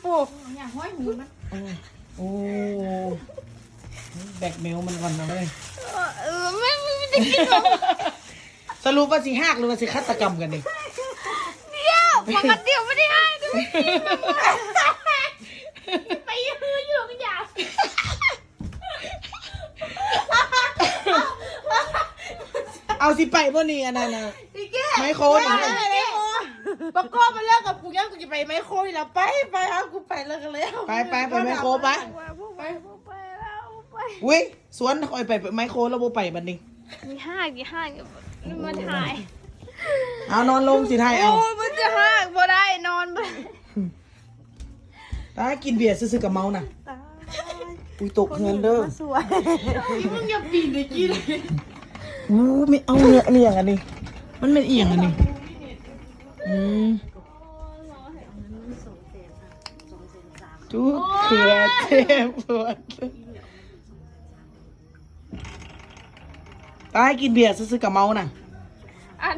ໂອ້ ຢ່າຫ້ອຍໝູມັນ ໂອ້ ໂອ້ ແບລັກເມວມັນກ່ອນນະເວີຍ ເອີ ແມ່ງມັນໄດ້ກິນບໍ່? ສະຫຼຸບວ່າຊິຮາກ ຫຼືວ່າຊິຄາດຕະກຳກັນນີ້? ດຽວ ປົກກະຕິບໍ່ໄດ້ຮາກເດ້ ໄປຢູ່ ຢູ່ກັນຢາ ເອົາ ຊິໄປບໍ່ນີ້ ອັນນັ້ນນະ ໄມໂຄນະ ປະກອບມາເລີກກັບກູ ຢ້ານກູຈະໄປໄມໂຄນີ້ລະ ໄປ ໄປ ເອົາ ກູໄປເລີຍກໍແລ້ວ ໄປ ໄປ ໄປໄມໂຄ ໄປ ໄປ ໄປ ໄປ ອຸ້ຍ ຊວນຂ້ອຍໄປໄມໂຄແລ້ວບໍ່ໄປບັດນີ້ ມີຮາກ ມີຮາກ ມັນຫາຍ ເອົາ ນອນລົງ ຊິຖ່າຍເອົາ ໂອ້ຍ ມັນຈະຮາກ ບໍ່ໄດ້ ນອນບໍ່ໄດ້ ຕາຍ ກິນເບຍຊື່ໆກໍເມົານະ ຕາຍ ອຸ້ຍ ຕົກເຮືອນເດີ ມາຊ່ວຍ ມຶງຢ່າປີນໄດ້ກິນ ອູ້ ແມ່ນ ເອົາ ເນື້ອອີ່ຫຍັງອັນນີ້ ມັນແມ່ນອີ່ຫຍັງອັນນີ້ ອືມ ຈຸກເຂືອເຈັບປວດ ຕາຍ ກິນເບຍຊື່ໆກໍເມົານະ ອັນ